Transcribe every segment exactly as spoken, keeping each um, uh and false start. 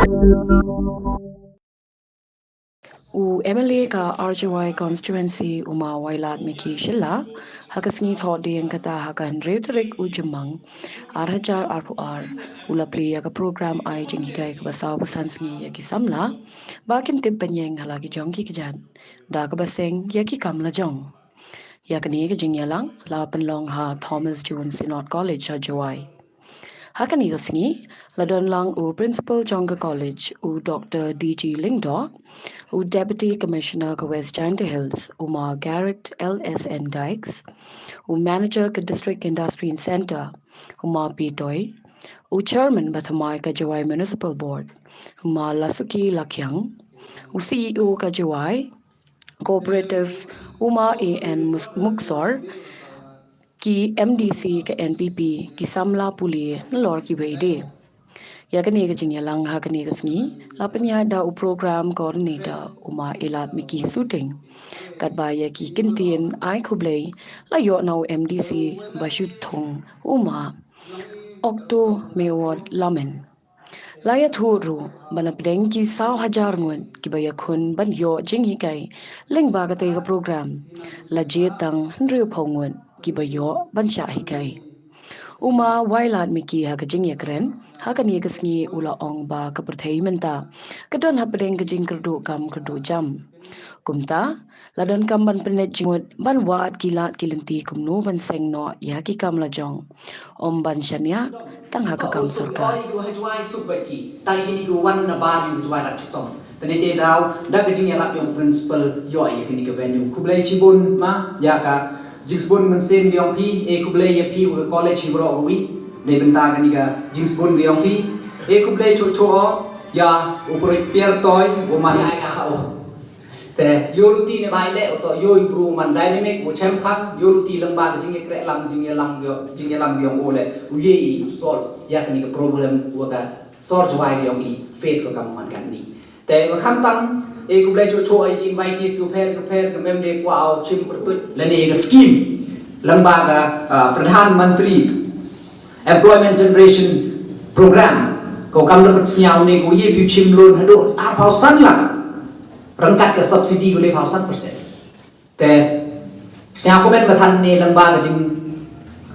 U M L A ka R J Y constituency u ma Wailadmiki Shylla, ha ka sngi Thohdieng kata ha ka hynriew tarik u Jymmang, ar hajar arphew ar, u la plie ya ka program ai jinghikai kaba saw phaw san sngi ya ki samla, ba kin tip pynieng ha la ki jong ki kjat, da kaba seng ya ki kam lajong. Ya kani ka jingyalang la pynlong ha Thomas Jones Synod College ha Jowai. Ha kani ka sngi, la don lang u principal jong ka college, u Doctor D G Lyngdoh, u Deputy Commissioner ka West Jaintia Hills, u ma Garrett L S N Dykes, u manager ka District Industry Centre, u ma P Toi, u chairman bathymmai ka Jowai Municipal Board, u ma Lasuki Lakhiang, u C E O ka Jowai Cooperative, u ma A N Mus-, Muksor, ki M D C ka N P P, ki samla pule nalor kiwei de. Ya kani ka jingyalang ha kani ka sngi la pynyaid da u program coordinator, u ma Iladmiki Suting. Katba ya ki kyntien ai khublei la yoh na u M D C Bashu Thung, u ma Okto Mewot Lamen. La yathuh ruh ba na pdeng ki saw hajar ngut kiba yakhun ban yoh jinghikai lyngba katei ka program, la jied tang hynriew phew ngut kiba yoh ban shah hikai. U ma Wailadmiki ha ka jingyakren ha kani ka sngi u la ong ba ka pyrthei mynta ka don hapdeng ka jingkyrduh kam kyrduh jam. Kumta, la donkam ban pynleit jingmut ban wad ki lad ki lynti kumno ban seng noh ya ki kam lajong, ym ban shaniah tang ha ka kam sorkar. Tang kini ki wan na bar yu Jowai rat chutom. Tang ite daw da ka jingyarap yong principal yoh ya kini ka venue. Khublei chibun ma ya ka jingsbun mynsiem yong phi, e khublei ya phi wa ka college hi bro wi. Neibynta kani ka jingsbun yong phi, e khublei chuh chuh o ya u Pyrtuit Pierre Toi wa man ya ya o. Te yoh luti neibhah i leh, u toh yoh i bru man dynamic, u chemphang, yoh luti lyngba ka jingyakreh lang, jingyalang, jingyalang yong u leh, u ye i u solve ya kani ka problem wa ka sor Jowai yong i face ko kam man kani. Te wa khamtam, e khublei chuh chuh i invitees ko pher ko pher ko mem de kwah u chim pyrtuit lane ka scheme lyngba ka, ah, Pradhan Mantri Employment Generation Program, ko kam da pynsñiaw ne ko ye phi u chim loan haduh ar phaw san lak, ryngkat ka subsidy ko le phaw san percent. Te sñiaw comment ba than ne lyngba ka jing,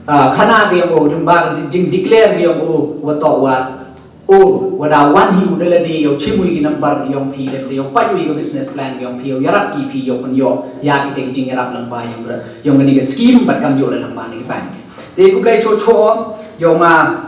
ah, khana ka yong o, lyngba ka jing declare ka yong o, wa toh wa o, wa da wan hi u da la de yow chim u ki number yong phi, te yow pait u ka business plan yong phi, yow yarap ki phi, yow pynyoh ya ki te ki jingyarap lyngba yong, yong kani ka scheme, bad kamjooh le lyngba ni ka bank. Te khublei chuh chuh o, yow ma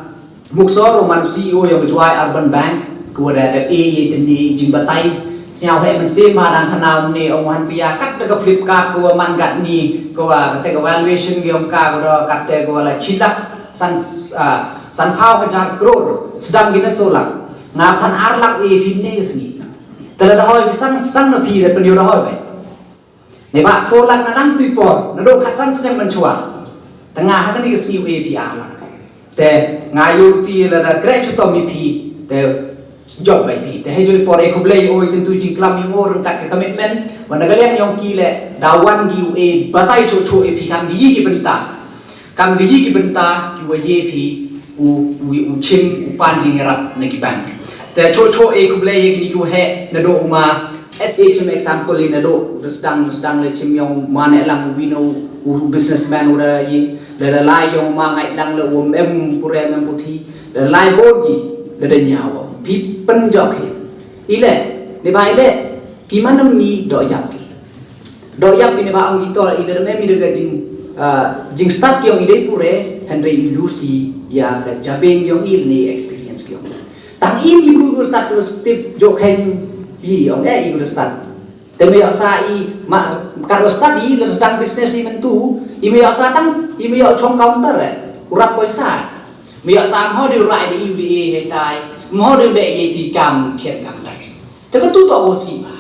Muksor, u man u C E O yong ka Jowai Urban Bank, ko wa da dep e ye tynne i jingbatai. Sñiaw he mynsiem ma dang khana u ne ong wan pia kat da ka Flipkart ko wa man kat ni, ko wa kate ka valuation ki ong ka, ko da kate ko wa la chi lak san, ah, san phaw hajar crore, sdang ki na so lak. Nga than ar lak e phi ne ka sngi. Te la da hoi phi sang, sang na phi da pynyoh da hoi bai. Neibhah so lak na dang tui por, na dooh khatsan snem mynchwa. Te nga ha kani ka sngi u e phi ar lak. Te nga yoh ti la da kreh chutom i phi, te jop bai phi. Te hei jooh i por e khublei o i kyntu jingklam i mo ryngkat ka commitment. Wa na ka liang yong ki le, da wan ki u e batai chuh chuh i phi kam ki yi ki bynta. Kam ki yi ki bynta ki wa ye phi u, u, u chim u pan jingyarap na ki bank. Te chuh chuh e khublei ya kini ki wa heh, na dooh u ma S H M example i na dooh, da sdang, sdang le chim yong ma ne lang u wino u businessman u da ye, le la lai yong ma ngai lang le u em pure em puthi, le lai bor ki, le da nyaw, phi pynjok hi. I le, neibhah i le, ki manam ni doh yap ki. Doh yap ki neibhah ong ki toh, i le da mem i da ka jing, ah, jingstad ki ong i dei pure, hynrei i lusi ya ka jabieng ki ong i ni experience ki ong. Tang i ki bru ko stad ko step jooh kheiñ i ong e i ko stad. Te me yoh sa i, ma, kat wa stad i, le sdang business i myntu, i me yoh sa tang, i me yoh chong counter e, u rap poisa. Me yoh sa mho de u rai de i u de e hei tai, mho de u le ye ti kam khian kam dai. Te ka tu toh ko si ba.